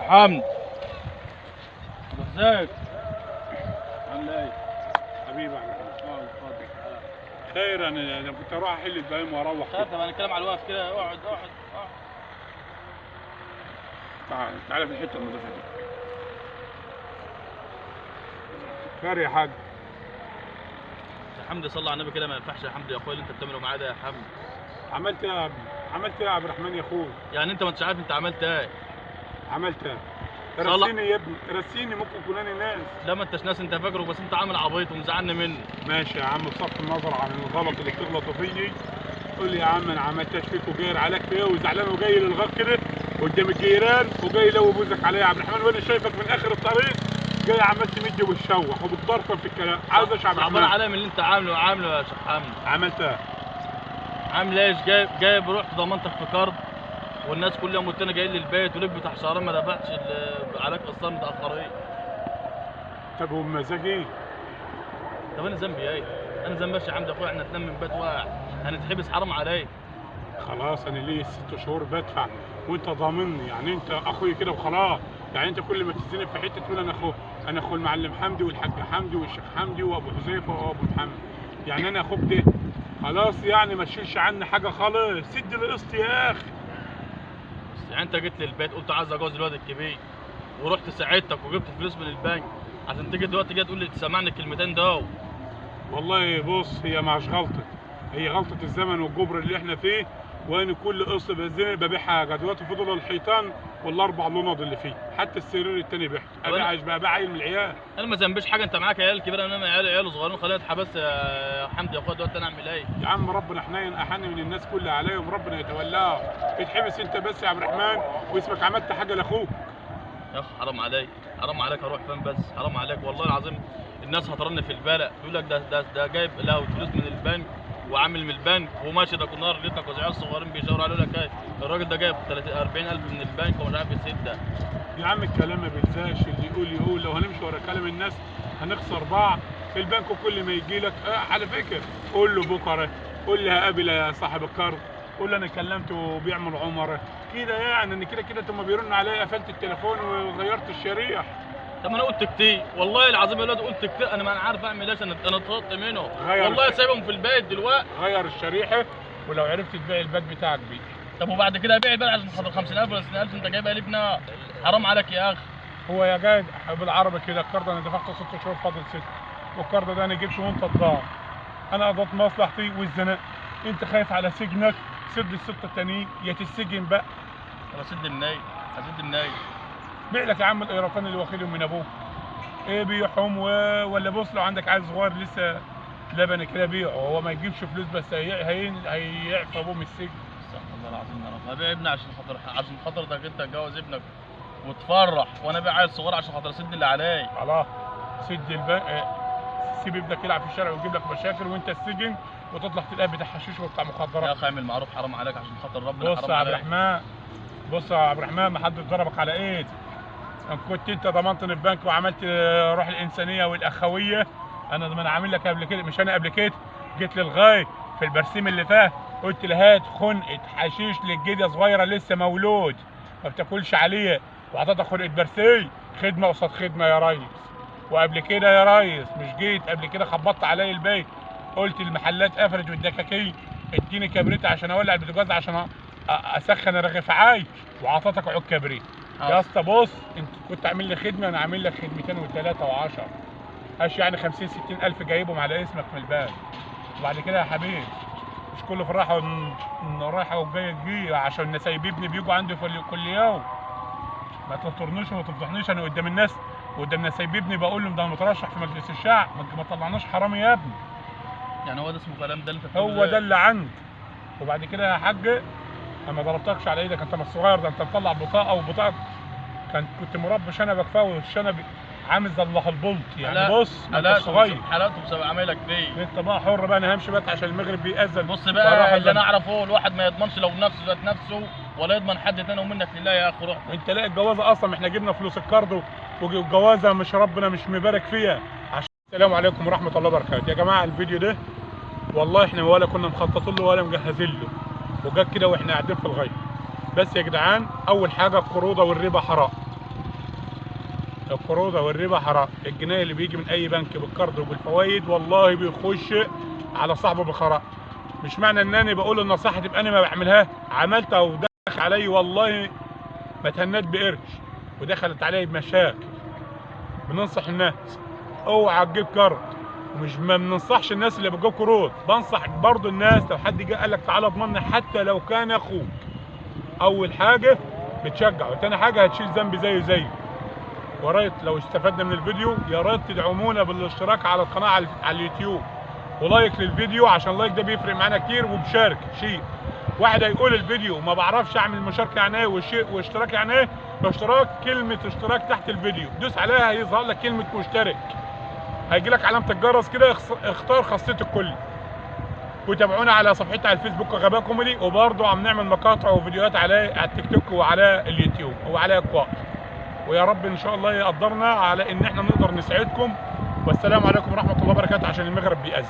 حمد ازيك؟ عامل ايه؟ حبيبي عم. اتفضل. خير، انا كنت اروح احل البهايم واروح. طب هنتكلم على الواقف كده. اقعد اقعد اقعد. تعال تعال في الحتة النظيفة دي. خير يا حاج. يا حمدي صلى على النبي كده، ما ينفعش يا حمدي يا اخويا اللي انت بتعمله معايا ده يا حمدي. عملت ايه يا ابني؟ عملت ايه يا عبد الرحمن يا اخويا؟ يعني انت ما انتش عارف انت عملت ايه؟ عملت ايه؟ رسيني يا ابني، رسيني، ممكن يكون انا ناس. لا ما انتش ناس، انت فاكره بس انت عامل عبيط ومزعلني منه. ماشي يا عم، بصرف النظر عن الغلط اللي بتغلطوا فيي، قول لي يا عم انا عملتهاش فيك وجاير عليك في ايه وزعلان وجاي للغاك كده قدام الجيران وجاي لو بوزك عليا يا عبد الرحمن، وانا شايفك من اخر الطريق جاي عمال تمد وتشوح وبتضرطم في الكلام. عاوز ايش يا عبد الرحمن؟ صعبان عليا من اللي انت عامله يا شيخ حمدي. عملت ايه؟ عامل ايش؟ جايب رحت ضمنتك في كارد والناس كل يوم والتاني جايين للبيت وليك بتاع شهرين ما دفعتش عليك اصلا متاخرين. طب وبمزاجي؟ طب انا ذنبي ايه؟ انا ذنبي يا حمدي اخويا، احنا اتنين من بيت واحد هنتحبس، حرام عليك. خلاص انا ليه 6 شهور بدفع وانت ضامني، يعني انت اخوي كده وخلاص، يعني انت كل ما تتزنق في حتة تقول انا اخوه، انا اخو المعلم حمدي والحاج حمدي والشيخ حمدي وابو حذيفة وابو محمد، يعني انا اخوك ده خلاص، يعني ما تشيلش عني حاجة خالص، سد القسط يا اخي. يعني انت جيت للبيت قلت عايز اجوز الواد الكبير ورحت ساعدتك وجبت فلوس من البنك عشان تيجي دلوقتي جاي تقول لي تسمعني الكلمتين دول. والله بص، هي مش غلطه، هي غلطه الزمن والجبر اللي احنا فيه، وانا كل قسط بزنق ببيعها دلوقتي، فضل الحيطان والاربع لنض اللي فيه، حتى السرير التاني بعته، ابيع بقى عيل من العيال. انا ما ذنبيش حاجة، انت معاك عيال كبيرة، انا عيال صغيرين، خليها اتحبس يا حمدي يا اخويا. دلوقتي انا اعمل ايه؟ يا عم ربنا حنين احن من الناس كلها عليهم، ربنا يتولاهم. اتحبس انت بس يا عبد الرحمن واسمك عملت حاجة لاخوك. يا اخي حرام عليك، حرام عليك، اروح فين بس؟ حرام عليك والله العظيم، الناس هترن في البلد يقول لك ده جايب له فلوس من البنك وعامل من البنك وماشي، ده كنا لقيتك وعيال صغيرين بيشاوروا عليه لك ايه الراجل ده جايب 30 40000 من البنك ومش عارف يسد ده. يا عم الكلام ما بيلزقش، اللي يقول يقول، لو هنمشي ورا كلام الناس هنخسر بعض. البنك كل ما يجي لك على فكرة قول له بكره، قول له هقابل يا صاحب الكارد، قول له انا كلمته وبيعمل عمره كده، يعني ان كده كده هم بيرنوا عليا قفلت التليفون وغيرت الشريحة. طب ما انا قلت كتير والله العظيم يا ولاد، قلت كتير، انا ما انا عارف اعمل ايش، انا اتطردت منه والله، سايبهم في البيت دلوقتي. غير الشريحة، ولو عرفت تبيع الباك بتاعك بيه. طب وبعد كده ابيع الباك عشان خاطر 50000 ولا 60000 انت جايبها لابنها؟ حرام عليك يا اخي. هو يا جاي بالعربي كده، الكارد انا دفعته 6 شهور فاضل 6، والكارد ده انا جبته وانت تضاع، انا قضيت مصلحتي والزناق، انت خايف على سجنك، سد الستة التانيين يا تتسجن بقى. طب اسد منين؟ اسد منين؟ بيع لك يا عم القيراطين اللي واخدهم من ابوه، ايه بيعهم ولا بص لو عندك عيل صغير لسه لبن كده بيعه، هو ما يجيبش فلوس بس هيعفى ابوه من السجن. استغفر الله العظيم يا رب، هبيع ابني عشان خاطرك انت تتجوز ابنك وتفرح، وانا ابيع عيل صغير عشان خاطر اسد اللي عليا. خلاص سد البنك، سيب ابنك يلعب في الشارع ويجيب لك مشاكل وانت السجن وتطلع تلقاه بتاع حشيش وبتاع مخدرات. يا اخي اعمل معروف، حرام عليك عشان خاطر ربنا. بص يا عبد الرحمن، بص يا عبد الرحمن، ما حدش ضربك على ايدك. ان كنت انت ضمنتني البنك وعملت روح الانسانية والاخويه، انا ما انا عامل لك قبل كده، مش انا قبل كده جيت للغاية في البرسيم اللي فات قلت لهات خنقه حشيش للجديه صغيرة لسه مولود ما بتاكلش عليه، وعطيتها خنقه برسيم، خدمة قصاد خدمة يا ريس. وقبل كده يا ريس مش جيت قبل كده خبطت علي البيت قلت المحلات قفلت والدكاكين، اديني كبريت عشان اولع البوتاجاز عشان اسخن الرغيف عايش، وعطيتك عود كبريت. يا اسطى بص، انت كنت عامل لي خدمة، انا عامل لك خدمتين وثلاثة وعشرة، اش يعني 50 60 الف جايبهم على اسمك من الباب. وبعد كده يا حبيبي مش كله في الراحة والرايحه والجايه تجي، عشان نسايب ابني بيجوا عندي كل يوم. ما تطرنيش وما تفضحنيش انا قدام الناس وقدام نسايب ابني، بقول لهم ده انا مترشح في مجلس الشعب، ما طلعناش حرامي يا ابني. يعني هو ده اسمه كلام ده اللي انت هو ده اللي عندي. وبعد كده يا حاج انا ما ضربتكش على ايدك، انت مش صغير، ده انت مطلع بطاقة، وبطاقه كنت مربي شنبك فيها والشنب عامل زي البلط يعني. بص انت صغير، حلقته بسبب عمايلك فيه. انت بقى حر بقى، انا همشي بقى عشان المغرب بيأذن. بص بقى اللي انا اعرفه، الواحد ما يضمنش لو نفسه ذات نفسه ولا يضمن حد تاني، ومنك لله يا اخي روح. انت لاقي الجوازه اصلا، احنا جبنا فلوس الكارد والجوازه مش ربنا مش مبارك فيها. عشان السلام عليكم ورحمة الله وبركاته يا جماعة. الفيديو ده والله احنا ولا كنا مخططين له ولا مجهزين له، وجت كده واحنا قاعدين في الغيط. بس يا جدعان، اول حاجة القروضه والربا حرام. القروض والربا حرام. الجنيه اللي بيجي من اي بنك بالقرض وبالفوائد والله بيخش على صاحبه بخراء. مش معنى ان انا بقول النصيحة تبقى انا ما بعملها، عملتها ودخل علي والله ما تهنيت بقرش ودخلت علي بمشاكل. بننصح الناس اوعى تجيب قرض، ومش ما بننصحش الناس اللي بتجيب قروض، بنصح برضو الناس لو حد جه قال لك تعالى اضمني حتى لو كان اخوك، اول حاجة بتشجع، وتاني حاجة هتشيل ذنب زيه زيه. ويا ريت لو استفدنا من الفيديو يا ريت تدعمونا بالاشتراك على القناة على اليوتيوب، و like للفيديو عشان like ده بيفرق معانا كتير، ومشارك share. واحد هيقول الفيديو ما بعرفش اعمل مشاركة يعني ايه واشتراك يعني ايه، اشتراك كلمة اشتراك تحت الفيديو دوس عليها هيظهر لك كلمة مشترك، هيجي لك علامة الجرس كده، اختار خاصية الكل. وتابعونا على صفحتنا على الفيسبوك غباء كوميدي، وبرضه عم نعمل مقاطع وفيديوهات على التيك توك وعلى اليوتيوب وعلى كواي. ويا رب ان شاء الله يقدرنا على ان احنا نقدر نساعدكم. والسلام عليكم ورحمة الله وبركاته، عشان المغرب بيأذن.